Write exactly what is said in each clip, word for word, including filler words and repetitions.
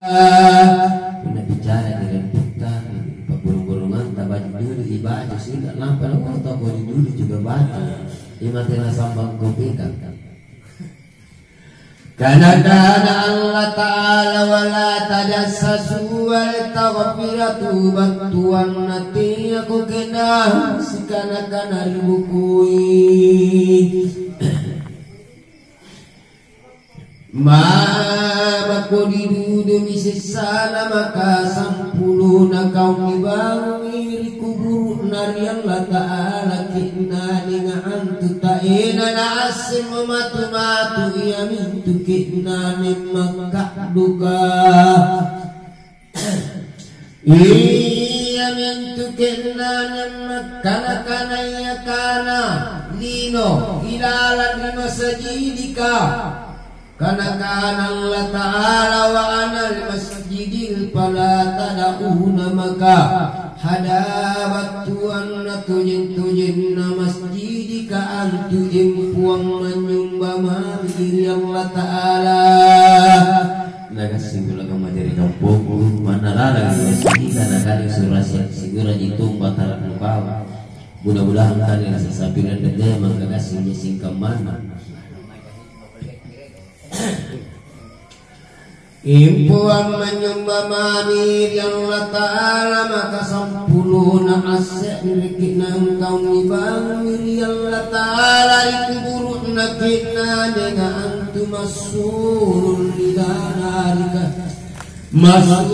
Punna bicara dengan putta, pa'burung-burunganta, baju dulu, ibaju sehingga lampa, oh, toko dulu juga baju. Ima tena sambang kopeka. Kana-kana Allah Ta'ala, "Wala tajassasu wal taghfiratu," battuanna teako ke'nang sikana-kana ri bukui. Mako didudumi sessana maka sampulona kau nibangungi ri kuburu'na ri Allata'ala ke'nanga antu taena naasseng matu-matu iamintu ke'nanga makka'duka. Iamintu ke'nanga makkana-kanaya kana lino ilalang ri masajidika. Kana-kana Allata'ala, "Wa anal masjidil fala tad'una maka hada," battuanna tojeng-tojenna masjidika antu empuang manynyomba mami ri Allata'ala. Nagassing kula kamma jari kampongku, manna lalang ri masjidika, nakana sura si-, siguraji tong batara nukawa. Mudah-mudahan kani rasa sapi dan dendam mangkagassing singkammana. Empoang manynyomba mami ri Allata'ala, maka sampulona asse're ke'nang kau nibangungi ri Allata'ala ri kuburu'na ke'nanga antu massurung ri narika. Massurung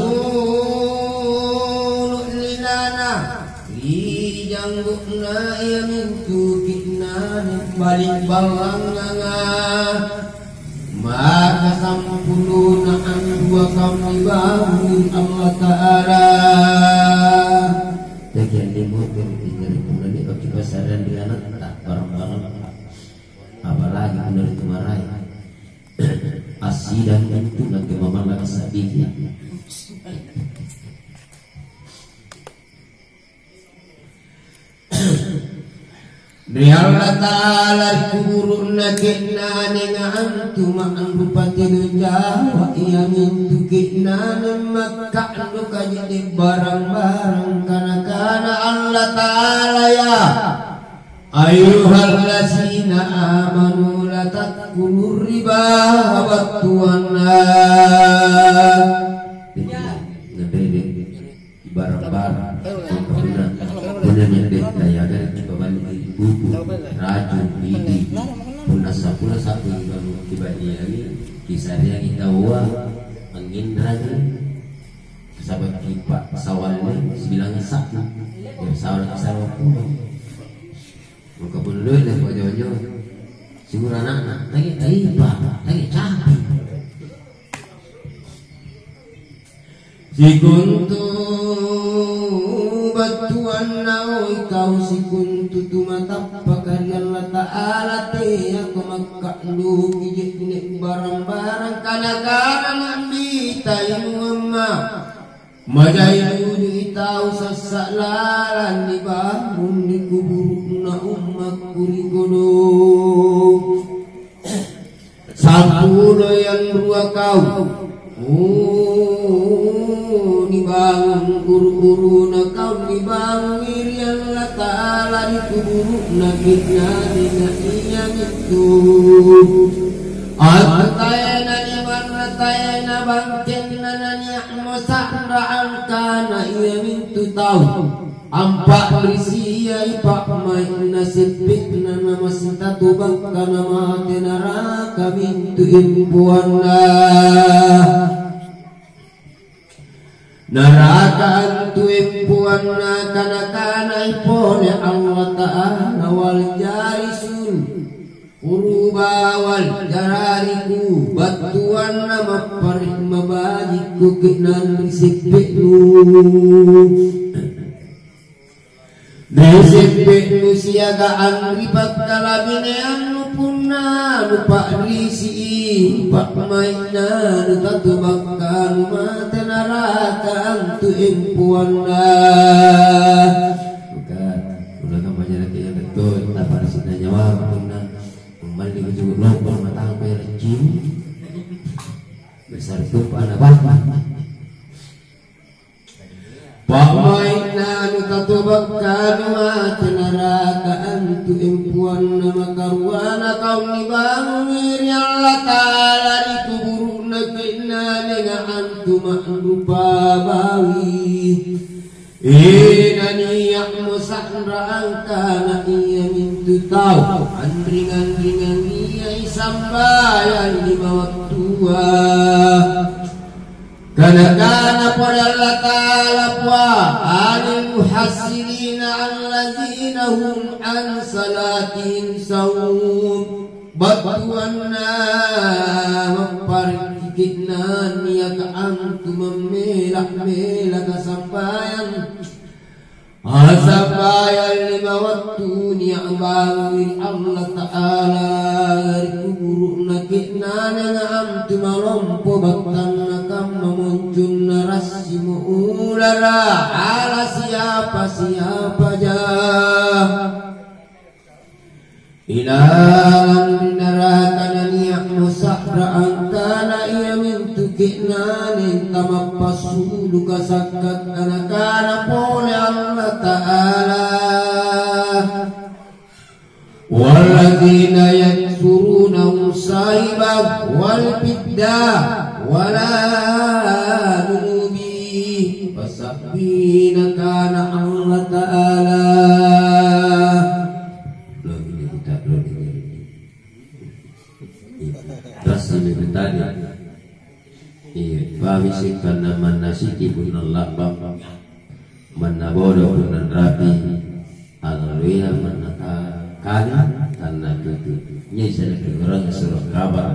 ri nana ri janggo'na iamintu ke'nanga bali' ballanganga. Maka sampulona anrua kau nibangungi Allata'ala. Jaki anne moto ri jari punna nia'ki passarreang ri anatta barang-barang, apalagi punna ri tu maraeng. Assidang intu nakke mamalla kasa'biki. Ri Allata'ala ri kuburu'na ke'nanga antu ma'rupa tena jawa, iamintu ke'nanga makka'duka je'ne' barang-barang kana-kana Allata'ala, ya. Ayyuhallazina amanu la ta'kulur riba, battuanna. Ngadede, barang-barang, punna, punna nyadde, tayaga, kipaballi buku, racung, bidi, punna sampula sampung kibajiangi, kisareangi taua, anginrangi, saba' kipa sawalle, sibilang sa'bu, jari sawal, sawal pulo. Maka punna doe' le'ba' jonjo, siguru ana'na, tange taipa, tange capi. Sikontu battuanna, oi kau sikontu tumatappaka ri Allata'ala, teako makka'duki je'ne' barang-barang kana-kana ma'bitai muamma. Majai tujui tau sassa' lalang nibangung ri kuburu'na ummakku ri kodong. Sampuloi anrua kau, oh, nibangung uru-uruna kau nibangungi ri Allata'ala ri kuburu'na ke'nanga, iamintu antu taena limanna, taena bangkenna, nania' mo sa'ra angkana iamintu tau ampa'risiai pa'mai'na seppe'na, namasitatu bangka namate naraka mintu empoanna. Naraka antu empoanna kana-kanai pole Allata'ala, wal jarisul Quruba wal jarariku, battuanna mappare' mabajikku ke'nang ri seppe'nu. Ri seppe'nu siagang ri pakkalabineannu punna nupa'risi'i pa'mai'na, nutatu bakka numate naraka antu empoanna. Maka, punna kamma jaraki yang betul, tapa'risi'na nyawa punna Ummalli kucuru' lompo matangku ero' ciu. Besar tupa ana' bapa. Pa'mai'na anu tatobakkanu mate naraka antu empuanna makaruana kau nibangungi ri Allata'ala ri kuburu'na ke'nanenga antu ma'rupa bawi. Inania'mo sa'ra angkana iamintu tau anringang-ringangiai sambayang lima wattua. Kana-kana pole Allata'ala, "Wa anil muhassirina alladzina hum an salatihim sahun." Battuanna mapparikki ke'nang niaka antu mammela-mela kasambayang. Sambayang lima wattu nia' bangungi ri Allata'ala ri kuburu'na ke'nanenga antu malompo battanna kamma moncunna rassimo ulara ala siapa-siapaja. Ilalang ri naraka nania'mo sa'ra angkana iamintu ke'nane tamappasulu' kasakka'. Kana-kana pole Allata'ala, "Walladzina yaksuruna saiba wal fidda wala nubi." Pasabbi nakana Allata'ala. Lobi kita, lobi kita. Iya. Rasmi tadi. Iya, pahami sih, karena manna siki punna lambang, manna bodo punna rapi, alaloya manna ta-, kali, tanna tutu. Nyai sana keluarga surat kabar.